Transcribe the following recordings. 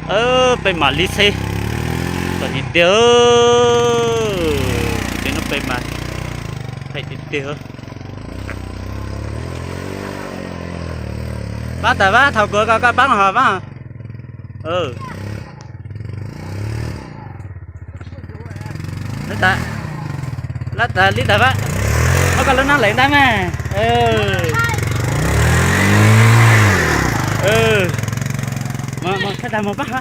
Peb mam li txheb txom nyem tiag. Ces no peb mas phem tiag tiag. Pab tas Vab, thaum kuv koj, koj pab ho Vab. Lab tas li tas Vab, muab koj lub nab lawm ntab mas. Mus, mus, tas mus pab ho.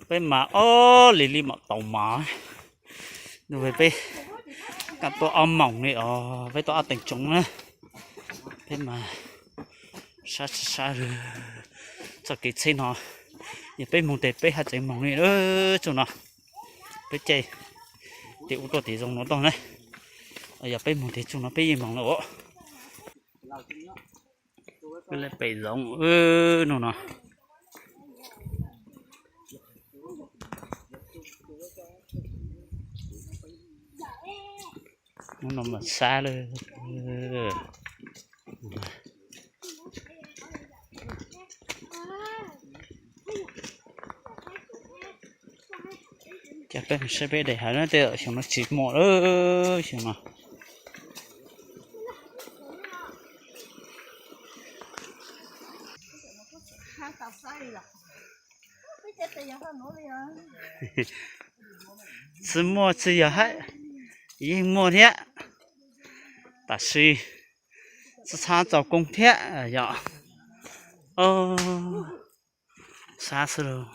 Peb mas ob lis li mam tau mas. Peb kam tuaj ob moos li os, peb tuaj ob teev tsoom na. Peb mas sab sab txoj kev txheb no, yog peb moog tes peb haj tseem moog li tsoom no. Peb caij tes ub tuaj tim zoov no tau na. Yog peb moog tes tsoom no peb yeej moog lawm os. Peb lawv pem zoov no no. Hnub no mas sab lawm. Ces peb saib peb daim hawv na, tej zaum xyoo no tsis muaj lawm, xyoo no. Tsis muaj tsis yog hab, yeej muaj thiab, tab sis txhob txhob txaus koob thiab yom. Sab xwb lauj.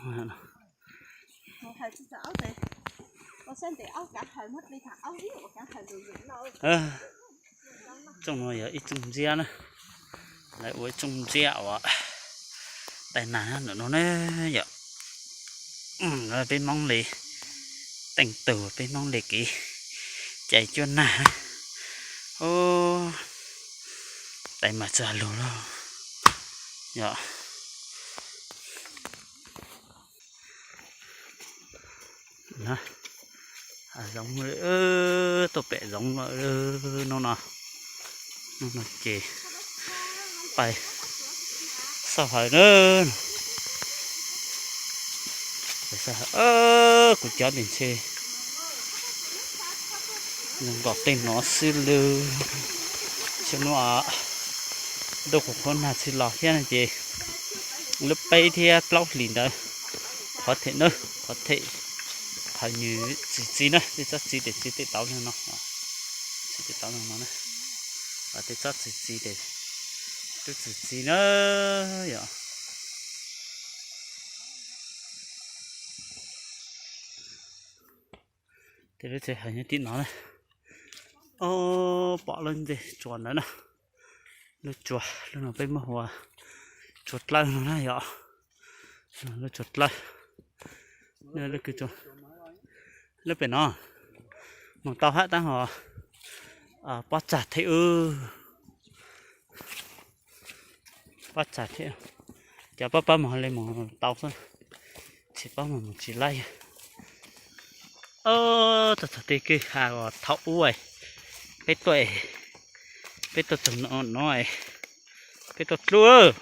Tsoom no yog ib tsoom ntxiab na, lawv ua ib tsoom ntxiab uas tais nas ntawm no ne yom. Peb Hmoob li teej tug, peb Hmoob li kev cai cuab nag. Tais mas txag lug lauj yom. Zoov, tuaj pem zoov no no, no ces pais xauj hawv na. Kuv cov tes ntshe zoo nkaus tej no xwb lawm. Xyoo no ntuj qhuav qhuav nag tsis los thiab no ces lub peb thiab plaub hlis ntawd qhuav them na, qhuav them, qhov nws txiv txiv na, tej tsob txiv tes txiv tej tauv no, txiv tej tauv no no, tej tsob txiv txiv tes twb txiv txiv na yom. Tej lub tsev hawm nyob tim no na. Ob, pom lub ntej tsua ntawd na. Lub tsua, lub no peb muab hu ua tsua dlawb no na yom. Lub tsua dlawb, lub pem no mus tau hab tab ho pob tsag thiab. Pob tsag thiab, cov pob pob mus li mus tau xwb, tsis pob mus mus tsis laib. Txog txog tej kwj ha uas thaum ub peb tuaj, peb tuaj txog no, peb tuaj dlub.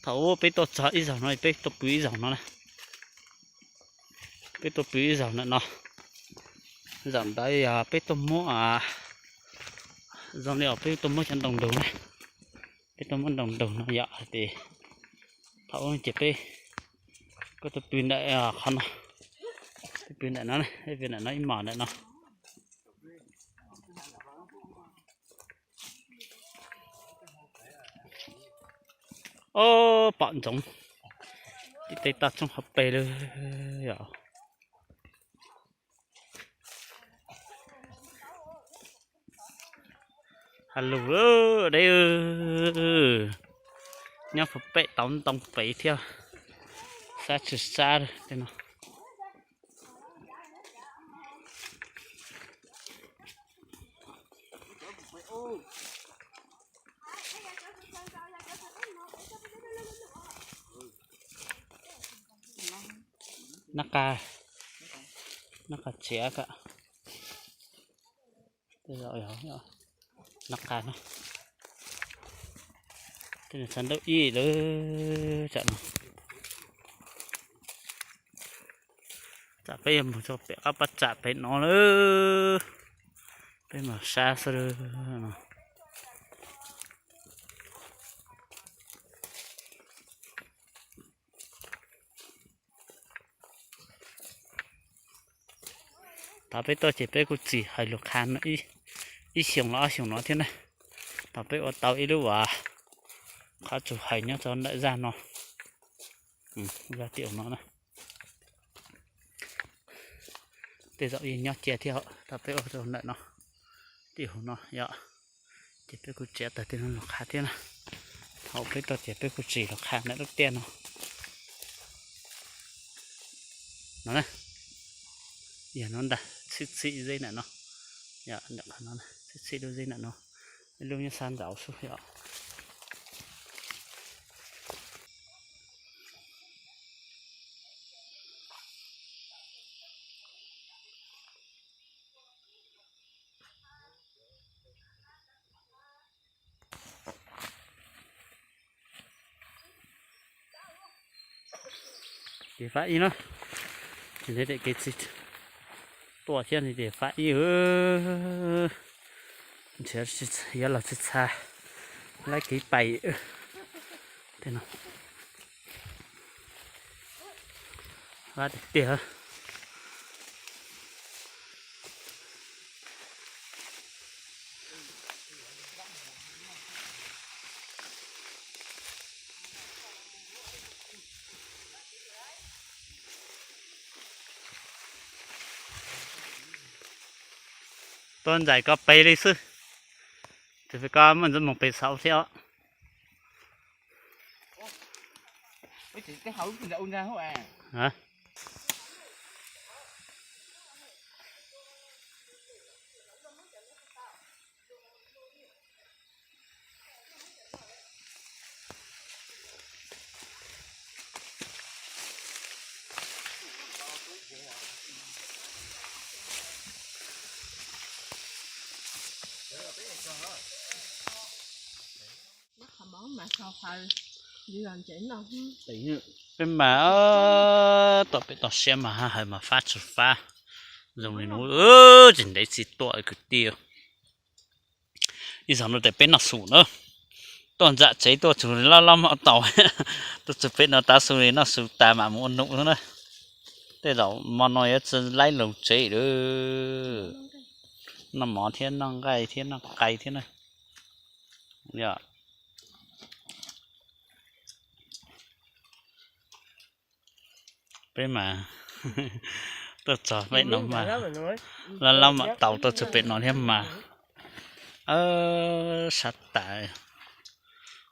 Thaum ub peb tuaj txog ib zaug no, peb tuaj pw ib zaug no na. Peb tuaj pw ib zaug ntawm no. Zaum ntawd yog peb tuaj muab, zoo li uas peb tuaj muab cov ntoo ntug na. Peb tuaj muab ntoo ntug no yom, hais tias thaum ub ces peb, koj tuaj pw ntawm qhov no, peb pw ntawm no, peb pw ntawm no ib hmos ntawm no. Ob, pom ntsoov tim tej toj roob hauv pes lawm yom. Ha lug deb, nyob puag pem tauv ntoo pem thiab, sab tsis sab tej no. Nab qa, nab qa txiav kam. Tej zaum yog noj qab no, tej zaum xav ntaub ib lawm tsam no. Tsam peb yuav mus rau pem qab pab tsam pem no lawm, peb mam sab xwb no. Thaum peb tuaj ces peb kuj tsis hais lus qha no ib xyoos los ob xyoos no thiab na. Thaum peb ua tau ib lub uas qhov tsum hais nyob rau ntawm zaj no, zaj tim no na. Tej zaum yeej nyob cia thiab, thaum peb ua rau ntawm no, tim hauv no yom, ces peb kuj tsis tau tag tej no lus qha thiab na. Thaum peb tuaj ces peb kuj tsis lus qha ntawm lub tiaj no. No na, yog no ntag, txhij txhij zeb ntawm no, yog ntawm qhov no, txhij txhij lub zeb ntawm no, ib lub nyob sab nraud xwb yom. Ces fab ib no, ces ntev tias kev txiv tuaj thiab ntev tias fab ib, ntshe yuav los tsis txha, laib kev pais tej no. Fab tiag tiag. Tuaj ntxais koj pem li xwb, tus fis koj muaj ntxuav mus pem saud thiab os. Peb mas tom peb toj siab mas haj hais mas fab tsis fab. Zoo li no tsis ntev txiv tuaj kwv tij. Ib zaug no tes peb noj su na, tuaj ntxam tsev tuaj txug loj loj mov tau, tuaj txug pem no tav su li noj su tas mam mus ua num xwb na. Tej zaum mo no yuav tsi laib lug tsev lawm, noj mov thiab noj nqaij thiab noj qai thiab na. Peb mas tuaj txog pem no mas laj laj mam tau tuaj txug pem no thiab mas. Sab tas,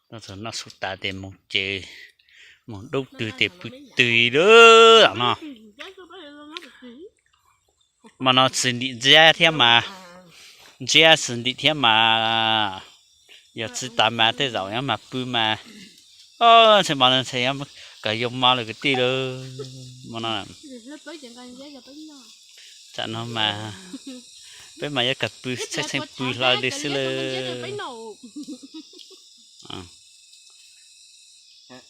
tuaj txug noj su tas tes mus ces mus dub twg tes pw twg lawm no. Mas no txiv ntim ntsiab thiab mas, ntsiab txiv ntim thiab mas, yog txiv tas mas tej zaum yuav mas pw mas. Ntshe mas no ntshe yuav kawg yoo mo lawm kwv tij lawm mas no. Tsam no mas peb mas yuav kawg pw txheej txheej pw hlo li xwb lawm.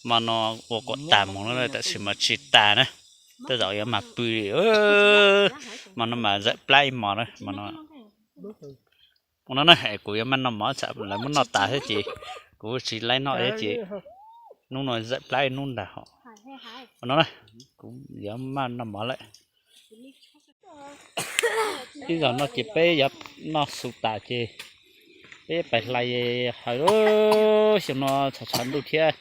Mas no ua kom tas mus no tam sim mas tsis tas na, tej zaum yuav mas pw. Mas no mas zawm plab ib mos na mas no. Ua no na, kuv yuav maj noj mov tsam lawv muab noj tas thiab ces kuv tsis laib noj thiab ces hnub no zawm plab ib hnub ntag hos. Ua no na, kuv yuav maj noj mov lawm. Ib zaug no ces peb yuav noj su tas ces peb pais hlais hawv. Xyoo no tshav tshav ntuj thiab,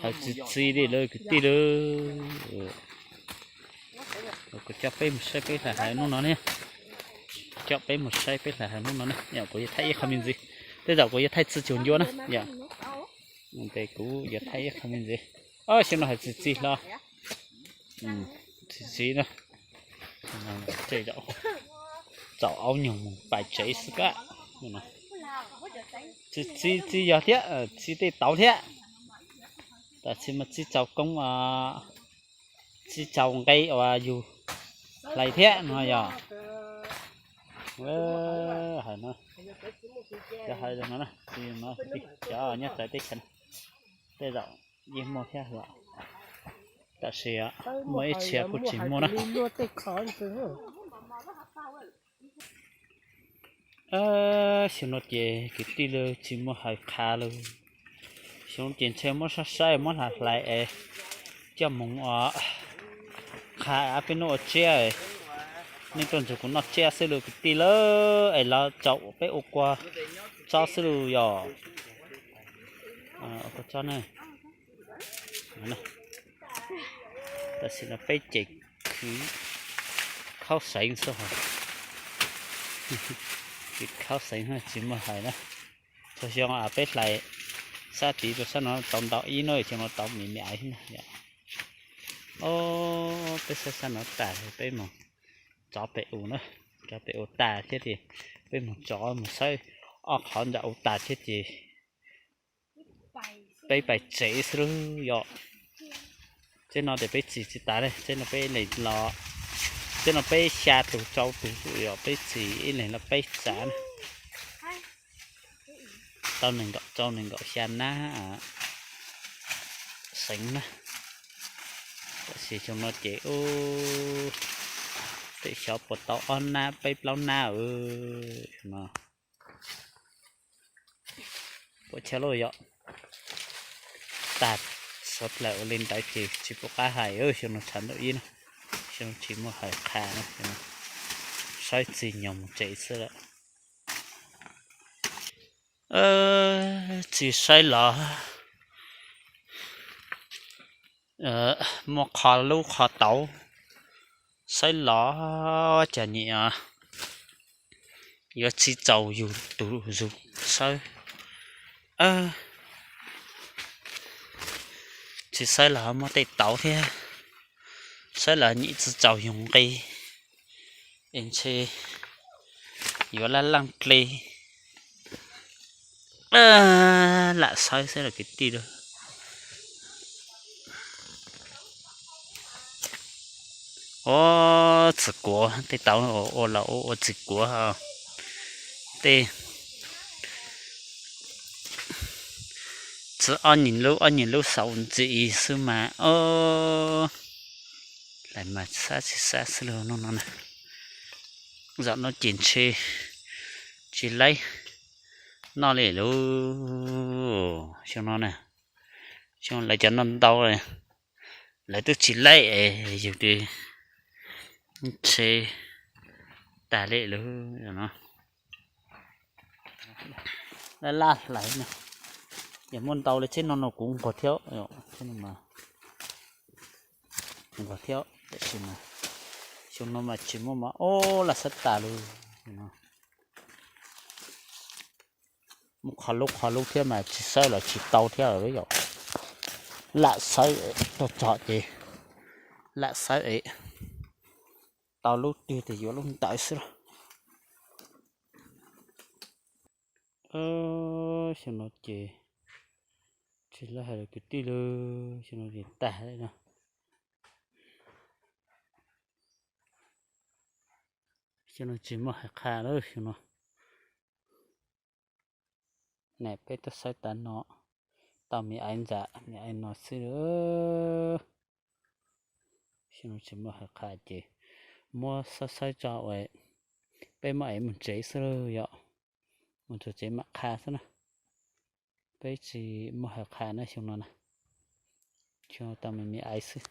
hawv txi txi li lawm kwv tij lawm. Kuv coj peb mus saib peb hlais hawv hnub no ne. Coj peb mus saib peb hlais hawv hnub no ne. Yog kuv yuav thaij ib qho me ntsis, tej zaum kuv yuav thaij txi tsaus ncua na yom. Ces kuv yuav thaij ib qho me ntsis. Xyoo no hawv txi txi hlo. Txi txi na. Tej zaum txaus aub nyuag mus pais tsev xwb kab. Txi txi txi yog thiab, txi tej tauv thiab. Tam txi mas txi txaus koob, txi txaus nqe uas yus hlais thiab no yog. Hais no, cov hais no, cov nyob txawv teb chaws, tej zaum yeej muaj thiab los, tab sis muaj ib txhia kuj tsis muaj na. Xyoo no ces kwv tij lawv tsis muaj hawv qha lawm. Xyoo no ces ntshe muab saib saib muab hlais hlais es coj mus qha peb noj ua tsiaj, nej tuaj nrog kuv noj tsiaj xwb lawm kwv tij lawm, es los tsaum peb ua kua tsob xwb lawm yog. Tam sim no peb ces khwv khaub seev xwb os, khwv khaub seev tsis muaj hawv na. Txhua xyoo peb hlais sab tid rau sab no tau ntau ib no, xyoo no tau me me aiv na. Peb saib sab no tas peb mus tsov pem u na, tsov pem u tas thiab ces peb mus tsov mus saib ob qhov nram u tas thiab ces peb pais tsev xwb lawm yog. Txij no ces peb txiv tsis tas li, txij no peb ib leeg los, txij no peb xya tus rau tus yog peb txiv ib leeg los peb tsav na. Tau nees nkaum rau nees nkaum xya nab seev na. Tab sis xyoo no ces ub, tej xyov puas tau ob nab peb plaub nab no. Puas chawj loj yom. Tag suav dlawg ua li ntawd ces tsis pom qab hais, xyoo no tshav ntuj ib no, xyoo no tsis muaj hawv qha na, saib txiv nyoog mus tsev xwb lawm. Txiv saib los muaj qho lub qho tauv, saib los cas nim yuav tsis txaus yus tus zug saib. Tsis saib los muaj tej tauv thiab, saib los nim tsis txaus yus nqi, es ntshe yuav laj laj dle. Lam saib xwb los kwv tij lawm. Ua txiv kuav, tej tauv ua los ua txiv kuav, tej txiv ob nyuag lub ob nyuag lub xaus ntxiv xwb mas. Lam mas sab tsis sab xwb lauj no no na. Zaum no ces ntshe tsis laib noj li lauj xyoo no na. Xyoo lawv cov noj ntau, lawv twb tsis laib es yus twb ntshe tas li lauj no. Laj laj hlawv na, yog muaj ntau li tsheb no no kuv nquag thiab, nquag thiab tiam sis mas xyoo no mas tsis muaj mas ub lam saib tas li. Muaj qhov lub qhov lub thiab mas tsis saib los tsis tau thiab yom. Lam saib, tog tog ces lam saib es tau lub twg ces yuav lub ntawd xwb lauj. Xyoo no ces tsis laib hais lawm kwv tij lawm, xyoo no ces tag li no. Xyoo no tsis muaj hais qha lawm xyoo no. Niam peb tuaj saib tav no, tau me aiv ntxam me aiv no xwb. Xyoo no tsis muaj hais qha ces muab saib saib tso uas peb muab ev mus tsev xwb yom, mus txog tsev mam qha xwb na. Peb tsis muaj hais qha na xyoo no na, xyoo no tau me me aiv xwb.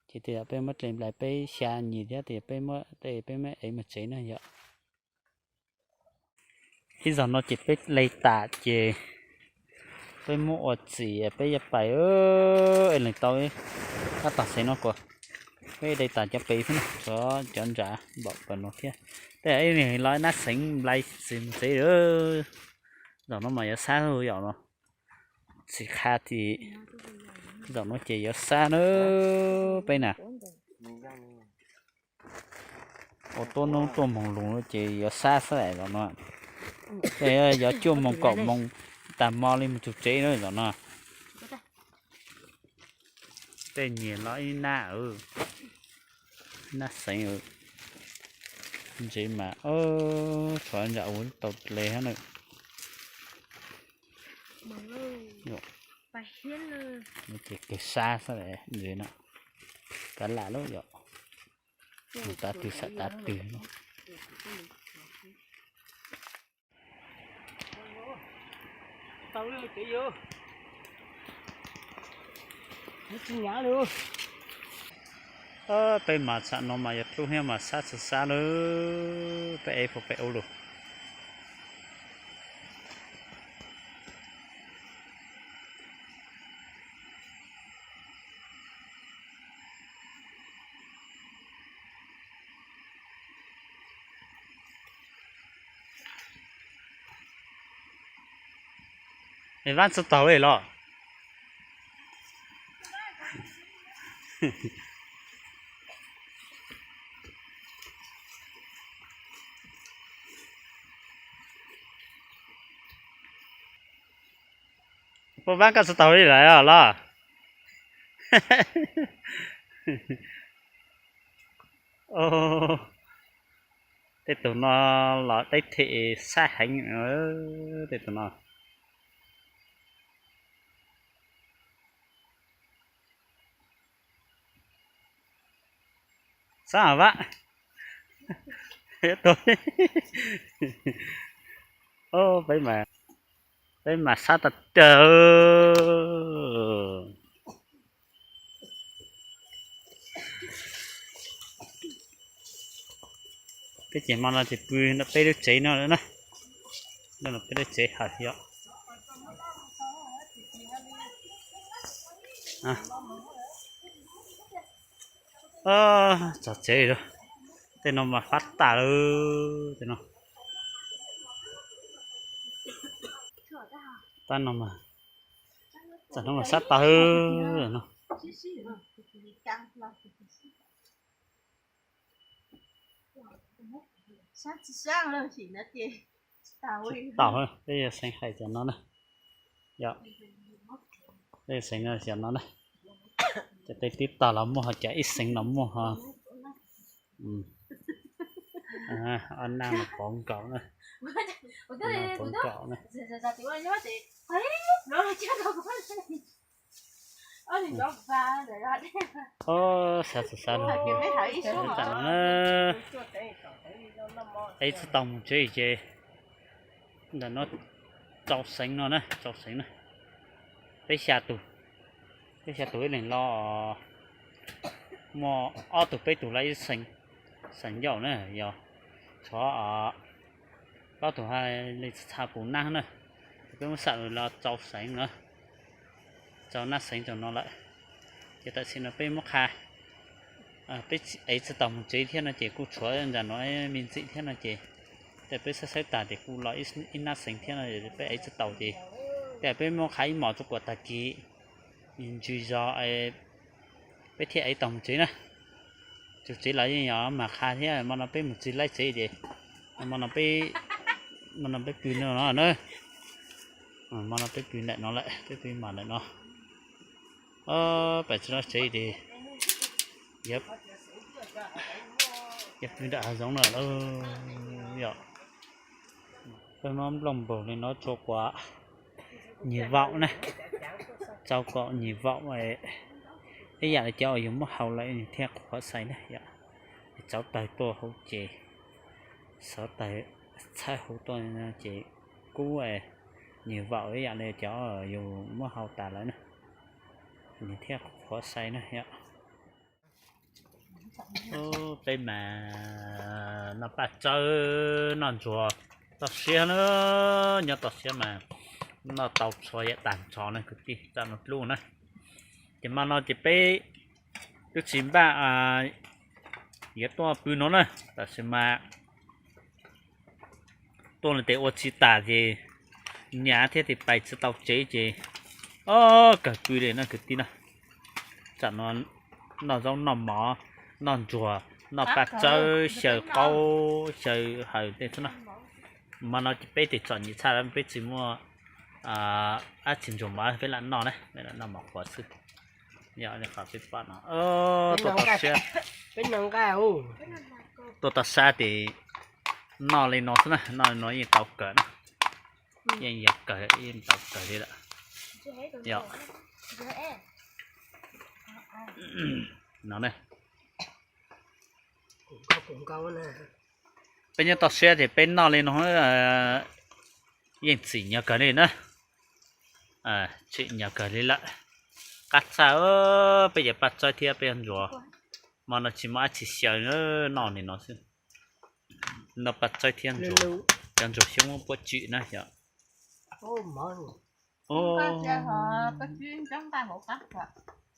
Ces tej zaum peb muab dle nplai peb xya nyis thiab ces peb muab, peb muab ev mus tsev na yom. Ib zaug no ces peb dle tas ces peb muab ua txim peb yuav pais, es lees tau tab tom xeev no kuas peb dle tas cov pes xwb na, tsuav cov ntsav npaum pem no thiab. Tej zaum ib leeg los nab xeev nplai txiv mus tsev. Zaum no mas yuav sab yom no, tsis qha ces zaum no ces yuav sab na peb na. Ua tuab noob tuaj moog lug no ces yuav sab xwb zaum no. Ces yuav cuaj moos kaum moos tag mo li mus txug tsev na zaum no. Tej nyias los ib nab, nab xeev. Ntsev mas tshuav ntsa ua tau dle hab na. Ces kawg sab xwb ntsev no. Kav lam lub yom, mus tav twg sam tav twg. Peb mas tsam no mas yog dlub thiab mas sab tsis sab lawm, peb ev puas peb ub lug. Es vaab tsi taug li los? Puab vaab koj tsi taug li lawm los? Tej tug no los deb them sab heev, tej tug no. Sab vaab. Peb mas sab tag tag. Peb ces hmo no ces pw peb lub tsev no na. Peb lub tsev hawm yom. Txog tsev lawm. Tej no mas fab tas lawm tej no. Tab no mas, tam no mas sab tas no. Tsis tau, peb yuav xeev hais cov no na. Yog, peb yuav xeev no cov no na. Cov tej tib tag los muaj, ho cov ib xeev los muaj ho. Ob naj no pov nkaus na. Pov nkaus na. Xav xav xav no, tam no na, ev tsi tau mus tsev ces ntawm no rau xeev no na, rau xeev na. Peb xya tus, peb xya tus ib leeg los muaj ob tug peb tug lawm ib xeev, xeev ncauj na, yog tshuav plaub tug hab li txha puv nab na. Ces peb muab xam los rau xeev no, rau nab xeev rau no lawm. Ces tam sim no peb muab qha, peb ev tsi tau mus tsev thiab no ces kuj tshuav ntawm no me ntxim thiab no ces, tej peb xawb xawb tas ces kuj los ib nab xeev thiab no peb ev tsi tau ces, tej peb muab qha ib hmos rua kuam tag kis, ntsws zog peb thiaj ev tau mus tsev na. Txug tsev los yeej yog mas qha thiab, hmo no peb mus txog laib tsev ces, hmo no peb, hmo no peb pw no na, hmo no peb pw ntawm no lawm, peb pw mas ntawm no. Peb txog tsev ces yog pw nram hav zoov no lawm yom. Peb muab nplooj npaug li no tsua kuam nyuag vaum na, tsau kom nyuag vaum, ib yam li cov uas yus muab hau lawm nws thiaj qhuav xais na yom. Tsau tawg tuaj hauv ces, xov tawg txhawb hauv tuaj ces kub nyuag vaum ib yam li cov yus muab hau tas lawm na, nws thiaj qhuav xais na yom. Peb mas noj paj tsawb noj ntsuag toj siab na, nyob toj siab mas noj tau txhua yam tag nrho na kwv tij, tam no dlub na. Ces hmo no ces peb twb tsis npaj yuav tuaj pw no na, tab sis mas tuaj no ces ua tsis tas ces nyab thiab ces pais tsis tau tsev ces, o, kawg pw li no kwv tij na. Tam no noj zaub noj mov, noj ntsuag, noj paj tsawb, xyaw qaub xyaw hawm tej xwb na. Hmo no ces peb tes txom nyem tshaj, peb tsis muaj dab tsi ntsuag mov peb lam noj na, peb lam noj mov qhuav xwb. Yog li qhov peb pom no, tuaj toj siab, tuaj toj siab ces Noj li no xwb na, noj li no yeej tau kawg na. Yeej yog kawg, yeej tau kawg li lawm. Yog no ne, peb nyob toj siab ces peb noj li no yeej txim nyog kawg li na. Txim nyog kawg li lawm. Qab txaj, peb cov paj txawb thiab peb ntsuas, hmo no tsis muaj dab tsi xyaw, noj nim no xwb. Noj paj txawb thiab ntsuas, cov ntsuas xyoob muab puab tswm na yom.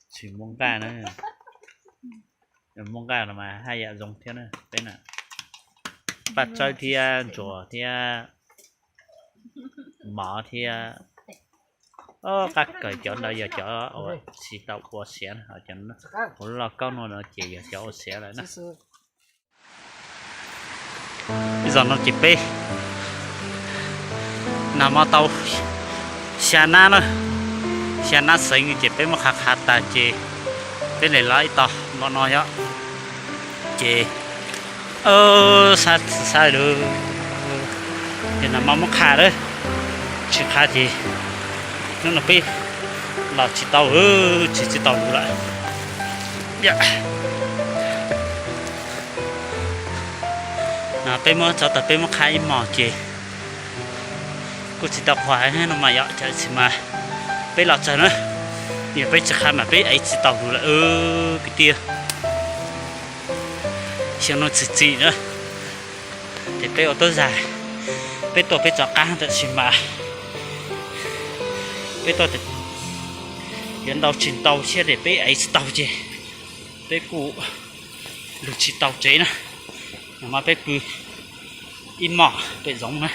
Tsis muaj nqaij na. Muaj nqaij los mas haj yam zoo thiab na peb na. Paj txawb thiab ntsuas thiab mov thiab. Qab kawg, cov ntawd yog cov uas tsis tau ua siav, cov uas loj kaub no ces yog cov ua siav lawm na. Zaum no ces peb noj mov tau xya nab na, xya nab xeev ces peb muab qha qha tas ces peb li los ib tog npaum no yom. Ces sab xwb sab lawm, ces noj mov muab qha lawm, tsis qha ces hnub no peb los tsis tau, tsis tsis tau lus lawm. No peb muab txog tag peb muab qha ib hmos ces kuj tsis tau qhuas no mas yom, tam sim mas peb los txog na, yog peb tsis qha mas peb ev tsis tau lus lawm kwv tij. Xyoo no txim txim na, ces peb ua tub zag, peb tuaj peb tso qab tam sim mas peb tuaj yuav ntau tsis ntau thiab ces peb ev tsis tau ces peb kuj lug tsis tau tsev na. Noj mov peb pw ib hmos pem zoov na.